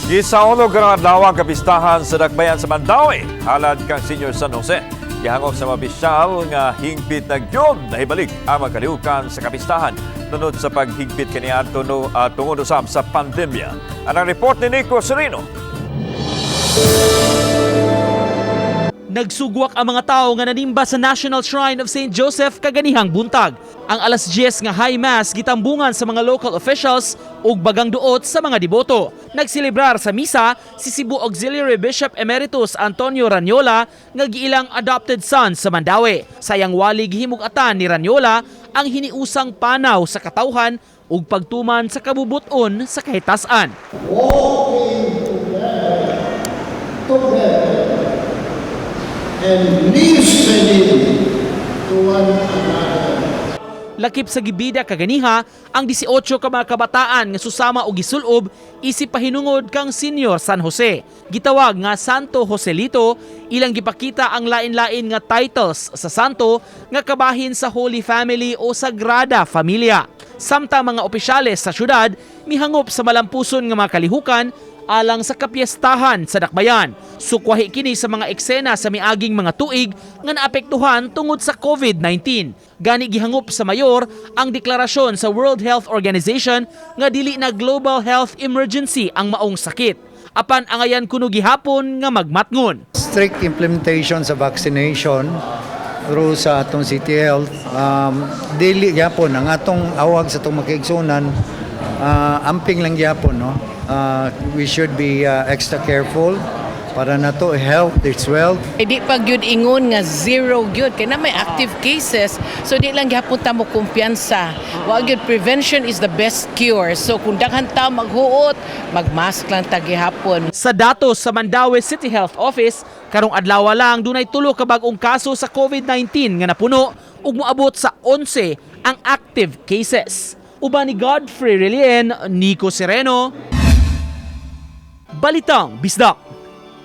Gisaulog karong adlaw ang kapistahan sa Dakbayan sa Mandaue. Halad kang Senior San Jose. Gihangop sa mga opisyal nga hingpit na gyud nahibalik ang mga kalihukan sa kapistahan nunod sa paghigpit kaniadto no, tungod usab sa pandemya. Ang report ni Nico Sereno. Nagsugwak ang mga tao nga nanimba sa National Shrine of St. Joseph kaganihang buntag. Ang alas 10 nga high mass gitambungan sa mga local officials ug bagang duot sa mga deboto. Nagselebrar sa misa si Cebu Auxiliary Bishop Emeritus Antonio Raniola nga giilang adopted son sa Mandaue. Sayang wali, gihimug-atan ni Raniola ang hiniusang panaw sa katawhan ug pagtuman sa kabubuton sa kahitasan. Walking together and listening to one another. Lakip sa gibida kaganiha ang 18 ka mga kabataan nga susama og gisulob isip pahinungod kang Senior San Jose. Gitawag nga Santo Joselito, ilang gipakita ang lain-lain nga titles sa santo nga kabahin sa Holy Family o Sagrada Familia. Samtang mga opisyales sa syudad mihangop sa malampuson nga mga kalihukan alang sa kapiestahan sa Dakbayan. Sukwahi kini sa mga eksena sa miaging mga tuig nga naapektuhan tungod sa COVID-19. Gani gihangop sa mayor ang deklarasyon sa World Health Organization nga dili na global health emergency ang maong sakit. Apan angayan kuno gihapon nga magmatngon. Strict implementation sa vaccination through sa atong City Health. Dili gyapon ang atong awag sa atong makaigsunan, amping lang gyapon, no? We should be extra careful para nato, health is wealth. Eh, di pa gyud ingon nga zero gyud kay na may active cases, so di lang gyapon ta mo kumpiyansa. Wa gyud, prevention is the best cure, so kung daghan ta maghuot, magmask lang ta gihapon. Sa datos sa Mandaue City Health Office, karong adlaw lang dunay 3 ka bag-ong kaso sa COVID-19 nga napuno ug moabot sa 11 ang active cases. Uban ni Godfrey Relien, Nico Sereno, Balitang Bisdak.